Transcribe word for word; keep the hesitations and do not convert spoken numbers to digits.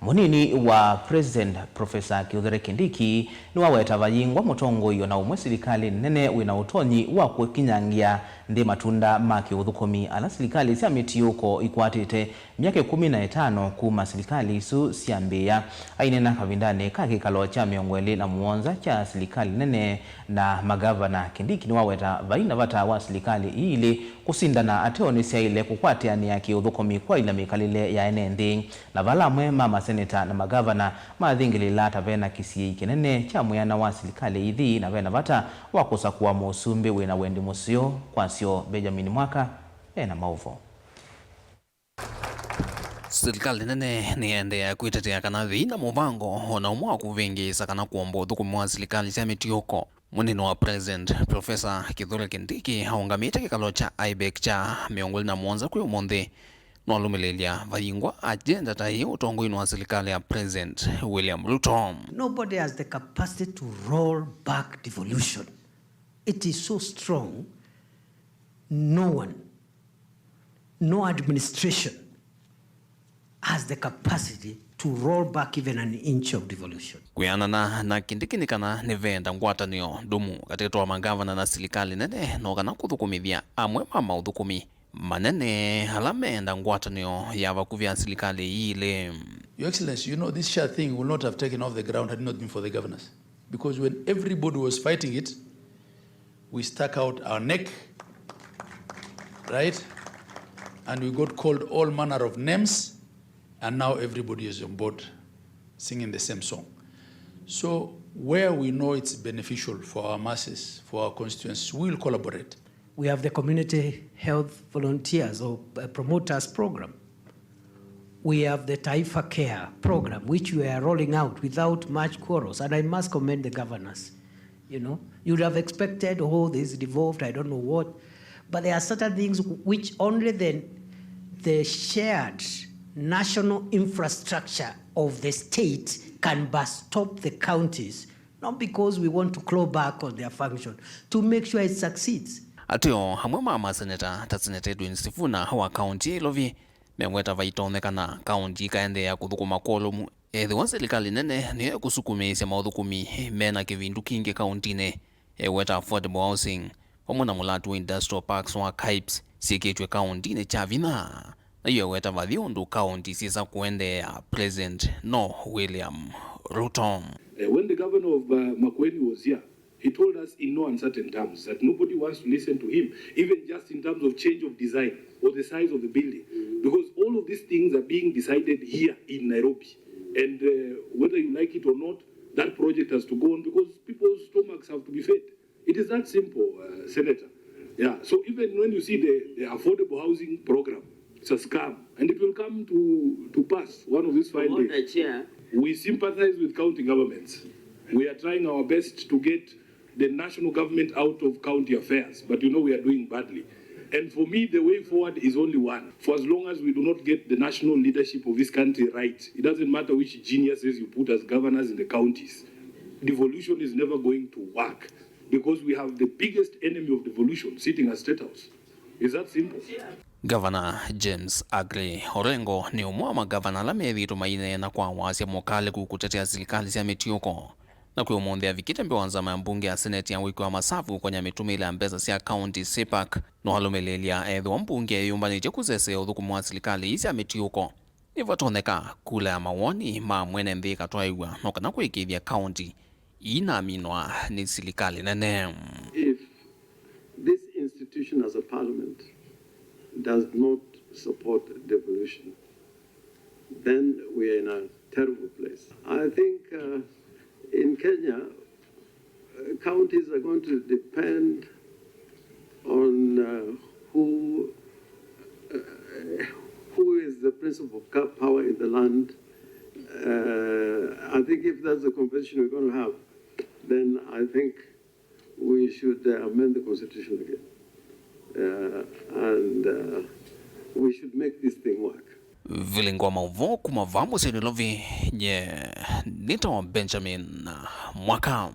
Mũnini wa President, Professor Kithure Kindiki, nĩwaweta vayingwa mũtongoi o na ũmwe silikalĩ nene wĩ na ũtonyi wa kũkinyangĩa nthĩ matunda ma kĩũthũkũmi ala silikalĩ sya mĩtiũko ikwatĩte myaka ĩkũmi na ĩtano kuma silikalĩ isu syambĩĩa. Aineena kavindanĩ ka kĩkalo kya mĩongo ĩlĩ na mũonza kya silikalĩ nene na magavana, Kindiki nĩwaweta vai na vata wa silikalĩ ii ilĩ kũsindana ateo nĩsyaĩle kũkwatĩanĩa kĩũthũkũmi kwaĩlya mĩkalĩle ya ene nthĩ. Na vala amwe ma maseneta na magavana mathingĩlĩĩla ta ve na kĩsiĩĩ kĩnene kya mwĩana wa silikalĩ ithi na ve na vata wa kũsakũa mũsumbĩ wĩ na wendi mũseo kwasyo, Benjamin Mwaka e na maũvoo. Silikalĩ nene nĩendeea kwĩtetea kana vei na mũvango o na ũmwe wa kũvĩngĩĩsa kana kũomba ũthũkũmi wa silikalĩ sya mĩtiũko. Mũnini wa President, Professor Kithure Kindiki, aũngamĩte kĩkalo kya IBEC kya mĩongo ĩlĩ na mũonza kwĩ ũmũnthĩ, nĩwalũmĩlĩĩlya vayingwa agenda ta ĩĩ ũtongoinĩ wa silikalĩ ya President William Ruto. Nobody has the capacity to roll back devolution. It is so strong, no one, no administration has the capacity to roll back even an inch of devolution. Kwĩanana na Kindiki nĩ kana nĩvenda ngwatanĩo ndũmu katĩ wa magavana na silikalĩ nene, no kana kũthũkũmĩthya amwe ma maũthũkũmi manene ala meenda ngwatanĩo ya vakuvĩ ya silikalĩ ii ilĩ. Your Excellency, you know this SHA thing will not have taken off the ground had it not been for the governors. Because when everybody was fighting it, we stuck out our neck, right? And we got called all manner of names, and now everybody is on board singing the same song. So where we know it's beneficial for our masses, for our constituents, we will collaborate. We have the community health volunteers or, uh, promoters program. We have the Taifa Care program, which we are rolling out without much quarrels, and I must commend the governors. You know, you would have expected, "Oh, this is devolved, I don't know what." But there are certain things which only the, the shared national infrastructure of the state can bus stop the counties, not because we want to claw back on their function, to make sure it succeeds. Ateo amwe ma maseneta ta Seneta Edwin Sifuna wa kaunti ya Ilovi meweta vaitonyekana kaunti ikaendeea kũthũkũma kwa ũlũmu ethĩwa silikalĩ nene nĩyo ĩkũsukumĩĩsya maũthũkũmi mena kĩvindu kingĩ kauntinĩ, eweta affordable housing vamwe na mũlatu wa industrial parks wa KAIPS syĩkĩtw'e kauntinĩ kya vinya. Na yu eweta vathi ũndũ kaunti syĩsa kũendeea President no William Ruto. Uh, when the governor of, uh, Makueni was here, he told us in no uncertain terms that nobody wants to listen to him, even just in terms of change of design or the size of the building, because all of these things are being decided here in Nairobi. And, uh, whether you like it or not, that project has to go on because people's stomachs have to be fed. It is that simple, uh, Senator. Yeah, so even when you see the, the affordable housing program, it's a scam. And it will come to, to pass one of these fine days. Order, Chair. We sympathize with county governments. We are trying our best to get the national government out of county affairs, but you know we are doing badly. And for me, the way forward is only one. For as long as we do not get the national leadership of this country right, it doesn't matter which geniuses you put as governors in the counties, devolution is never going to work. Because we have the biggest enemy of devolution sitting at State House. It's that simple. Gavana James Aggrey Orengo nĩ ũmwe wa magavana ala methĩĩtwe maineena kwa wasya mũkalĩku kũtetea silikalĩ sya mĩtiũko. Na kwĩ ũmũnthĩ avikĩte mbee wa nzama ya mbunge ya Seneti ya wĩki wa masavu kũkonya mĩtũmĩĩle ya mbesa sya kaunti, CPAC, no alũmĩlĩĩlya ethĩwa mbunge ĩyũmbanĩtye kũsesea ũthũkũmi wa silikalĩ ii sya mĩtiũko. Nĩvatonyeka kula ya mawoni ma mwene nthĩ ĩkatwaĩw'a no kana kũĩkĩĩthya kaunti ii inaminwa nĩ silikalĩ nene. If this institution as a parliament does not support devolution, then we are in a terrible place. I think, uh, in Kenya, uh, counties are going to depend on, uh, who, uh, who is the principal ca-, power in the land. Uh, I think if that's the conversation we're gonna have, then I think we should, uh, amend the constitution again. Uh, and, uh, we should make this thing work. Vilingi wa maũvoo kuma vaa mũsyĩ Nairobi, nye nĩtawa Benjamin Mwaka.